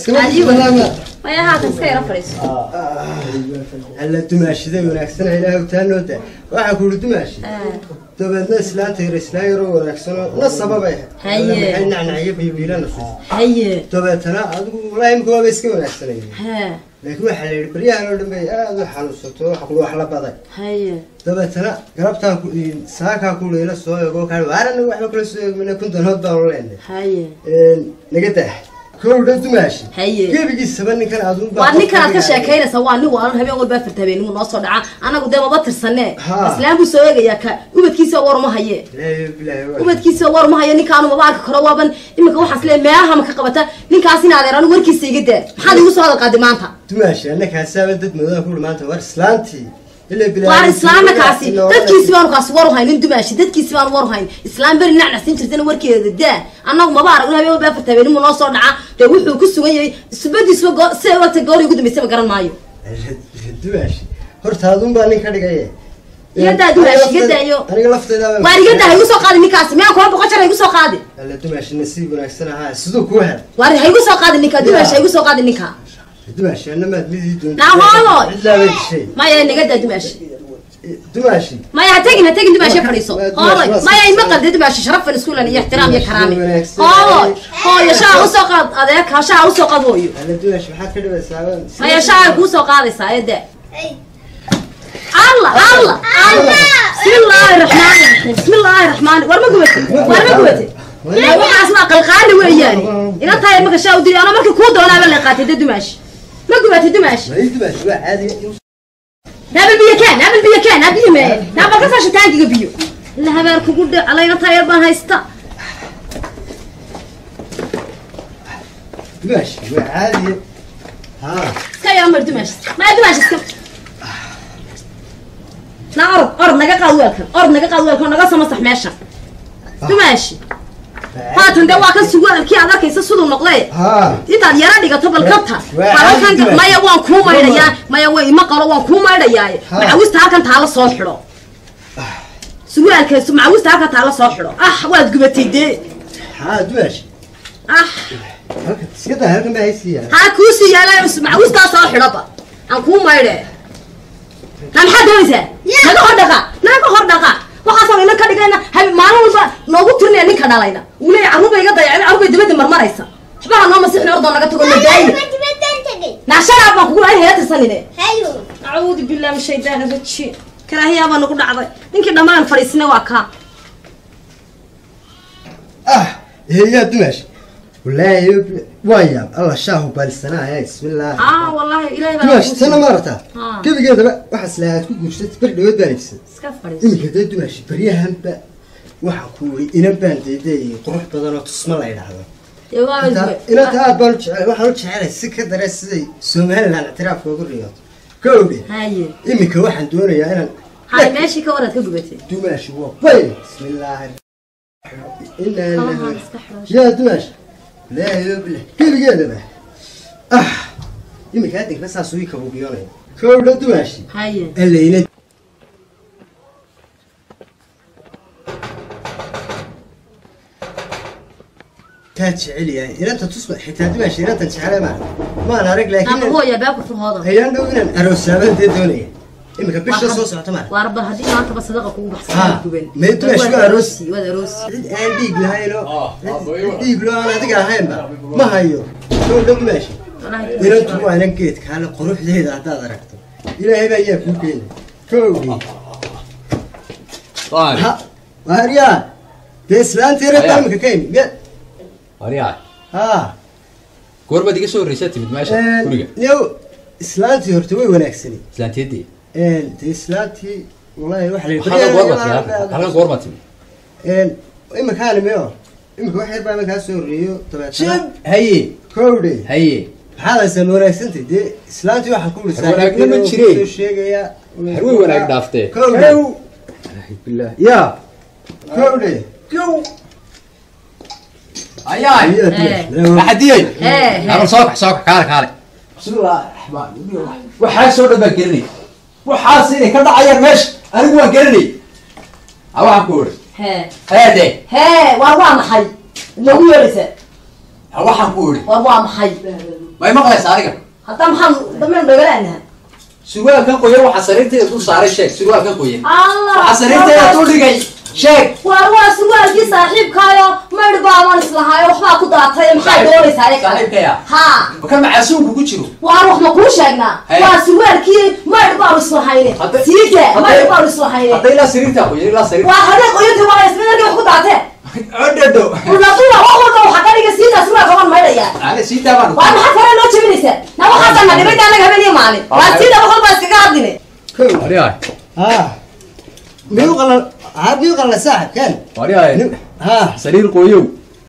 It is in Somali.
Iskama Maya, haatan iska yara fadhiiso. Alla, dumaashiday wanaagsan, ilaahay taanoo daa. Waxaa ku yidhi dumaashi, dabeedna islaanta yar, islaan yaroo wanaagsanoo na sababay. Haye. Maxay nacnaciyo biibiilana siisay. Haye. Dabeetana adigu walaahi imika waaba iska wanaagsanay, Hee. laakiin waxaa la yidhi baryahan oo dhan bay aada u xanuunsato, waxa kuli wax la baday. Haye. Dabeetana galabtaan ku saakaa ku ila soo eego kaa waarana waxba kula soo eegmina 1000 danood baanu leenahay. Haye. Naga daa kowdha dumaashi. Haye. Gebigiisaba ninkan aduun Waa ninkan aad ka sheekaynaysaa, waa nin waalan, habeen walba afarta habeenimo noo soo dhaca. Anagu dee maba tirsanee. Ha. Islaam buu soo eegayaa, ka ubadkiisa war uma haye. Ilaahi bilaahi Ubadkiisa war uma hayo, ninkaanu maba arki karo. Waaban iminka waxaas leeyahay meelaha ma ka qabata ninkaas in adeer. Anigu warkiisa iga daa, maxaad igu soo hadal qaaday maanta? Dumaashi, annakaasaaba dad madooda ku maanta war islaantii ilaa bilaahi. Waar islaamna kaasi dadkiisi baanu kaasi war u haynin dumaashi, dadkiisi baanu war u hayn. Islaam beri nacnacsin jirtana warkeeda daa, annagu maba aragno, habeen walba afarta habeenimo noo soo dhaca. Dee wuxuu ku sugan yahay subadiisuba siday wagta goor ugu dambeysaba garan maayo. Dumaashi, horta aduun baa nin ka dhigaye. Iga daa dumaashi, iga daayo. Aniga laftayda. Waar iga daa, ha igu soo qaadi ninkaasi. Miyaan kula 100 jeer ha igu soo qaadi? Alla dumaashi, nasiib wanaagsan ahaa, siduu kuu hel. Waar ha igu soo qaadi ninka dumaashi, ha igu soo qaadi ninka. Dumaashi, anna maad midii doonta. Naa hooyo. Cidlaa bay dishay. Maya, naga daa dumaashi. Dumaashi. Maya, ha tegin, ha tegin dumaashi, fadhiiso. Waa Hooyo. dumaashi, Maya, ima qalde dumaashi, sharafan isku lan iyo ixtiraam iyo karaame. Wanaagsan. Hooyo, hooyo, shaha usoo qaad adeerka, shaha usoo qaad hooyo. Alla dumaashi, maxaad ka dhibaysaa? Maya, shaha kuu soo qaadaysaa ee Allah Allah Allah, bismillaahi raxmaani raxiim, bismillaahi raxmaani. War ma gubatay? War ma gubatay? Waxaas waa qalqaali weeyaan. Ina tahay marka shaa u diri ana markii kuu doonaaba la qaatay. Dee dumaashi, ma gubatay dumaashi? Ma dumaashi, waa caadi. Naabal biyo keen, naabal biyo keen, naa biyo mee, naabal ka saasha taankiga biyo. La habaar kugu dhac, alayna taayar baan haysta. Dumaashi, waa caadi ha. Iska yara mar dumaashi, maa dumaashi iska naa. Orod, orod, naga qaad weelkan, orod naga qaad weelkan, naga soo masax meesha dumaashi. Haatan dee waa kan suwaalkii aad arkaysa siduu noqday. Ha. Intaad yara dhigato bal kabta. Waa bal halkan caadi. Maya, waan kuu maydhayaa, maya way ima qalo, waan kuu maydhayaa. Ha. Macawista halkan taala soo xidho, surwaalka macawista halkan taala soo xidho. Ah, waad gubatay dee. Ha dumaashi. Ah. Halkan iska daa, halkan baa haysiiya. Ha kuu sii yaala, macawistaa soo xidhoba aan kuu maydhe. Ha, maxaad doonaysaa? Naga hor dhaqa, naga hor dhaqa. Waxaasaan ina ka dhigayna maalin walba noogu tirinaya ninka dhalayna uu leeyahay carruur bay iga dayacday, carruur bay dibadda marmaraysa. Waxbaha noo masixin, ordoo naga tago madaayi. Naasharaab baan kugu lahay, heela tirsanine. Acuudu billahi min shaydaani rajiim, karaahiyaa baa nagu dhacday. Ninkii dhammaan fadhiisnay waa kaa. Ah, yaa dumaashi, wallaahi waan yaab. Alla shaahu baalisanaya, bismillaah. Ah, wallahi ilaahay baa Dumaashi, tana maarata. Ha. Gebigeedaba waxaas lahaad ku guursatay beri dhaweed baan iibsaday. Iska fadhiiso. Iminka dee dumaashi, baryahanba waxaan ku iri inan baan deedeeyay qurux badan oo tusma la yidhaahdo. Dee waa Inanta aad baan u jecel, waxaan u jecelay si ka dare siday Somaliland ictiraafka ugu riyooto kowdhe. Haye. Iminka waxaan doonayaa inaan Hay, meeshii ka waraad ka gubatay. Dumaashi, waa bay, bismillaahi inaa Kabahaan lillahi. Iska xidho. Yaa dumaashi, laa billah, gebigeedaba ah iminka adinka saas uu ii kabuubiyoonaya kowdha dumaashi. Haye. Allayna taa jecel yahay inanta tusma xitaa dumaashi, inantan jecelay maan maan arag Ama laakiin hooya baabka fur hooda. Ayaan dhow inaan aroosaabaan dee doonaya iminka bisha soo socota maan. Waar bal haddii maantaba sadaqa kugu baxsan Ha, guban. mee dumaashi waa aroos. Waad aroos. Cid aan dhiig lahaynoo cid dhiig loo aan adiga ahaynba ma hayo kowdha dumaashi. Inantu waa inan geedkaale, quruxdeeda haddaad aragto ilaahay baa yaa kuu keenay kowdhi. طارق. Ha waaryaa, dee islaantii reer Ayaa. imika ka yimi miya? Aryaa. Ha. Goormaad iga soo horreysaa timid meesha guriga? Yow, islaantii horta way wanaagsani. Islaanteedii? Dee islaantii wallahi waxa la yidhi Halkan goormaad timid? Halkan goormaad timid? Iminkaan imiyo iminka wax yar baa iminkaa soo horreeyo dabeetana. Haye. Kowdhe. Haye. Maxaad haysaa? Ma wanaagsantay? Dee islaantii waxaan ku uri Wanaagna ma jireen. soo sheegayaa. Harwey wanaag dhaaftee. Kowdhe. Billah. Ya kowdhe. Ayaay. Axadiyey. Hee. Abal soo kax, soo kax, kaale kaale. Bismillaahi raxmaani raxiim. Waxaas oo dhan baan gelinay. Waxaas inay ka dhacayaan meesha anigu waan gelinay. Ha, waxaan ku iri. Hee. Heede. Hee, waar waa maxay noogu yeeraysaa? Ha, waxaan ku iri. Waar waa maxay? May maqlaysaa aniga? Hadda maxaan dameen dhagalaanaha? Surwaalkan qoyan waxaa sariirtayda dul saaray, sheeg. Surwaalkan qoyan Allah, waxaa sariirtayda dul dhigay, sheeg. Waar waa surwaalkii saaxiibkaayo, maydh baaban islahaayo, waxbaa ku daatay. Maxaa doonaysaa ayaga? Saaxiibkaya? Haa. Kan macaasuunku ku jiro. Waar wax ma kuu sheegnaa? Hey. Waa surwaalkii, maydh baanu islahayne. Siida maydh baanu islahayne. Hadda ilaa sariirtaa qoyan, ilaa sariirta. Waa hadee qoyanta, waa ismidarkii wax ku daateen. Odhadho. Duladula wax walba waxaa ka dhiga siidaa surwaalka, waan maydhayaa. Ani siitaa baan. Waa maxaad hore noo jebinaysaa? Na waxaasaa na dhibay anaga habeen iyo maalin. Waa siida, wax walba iskaga hadline. Kow. Waryahay. Ha, miyuu qalal? Ha, miyuu qalal saaxib kan? Waryahay. Ha. Sariir qoyow.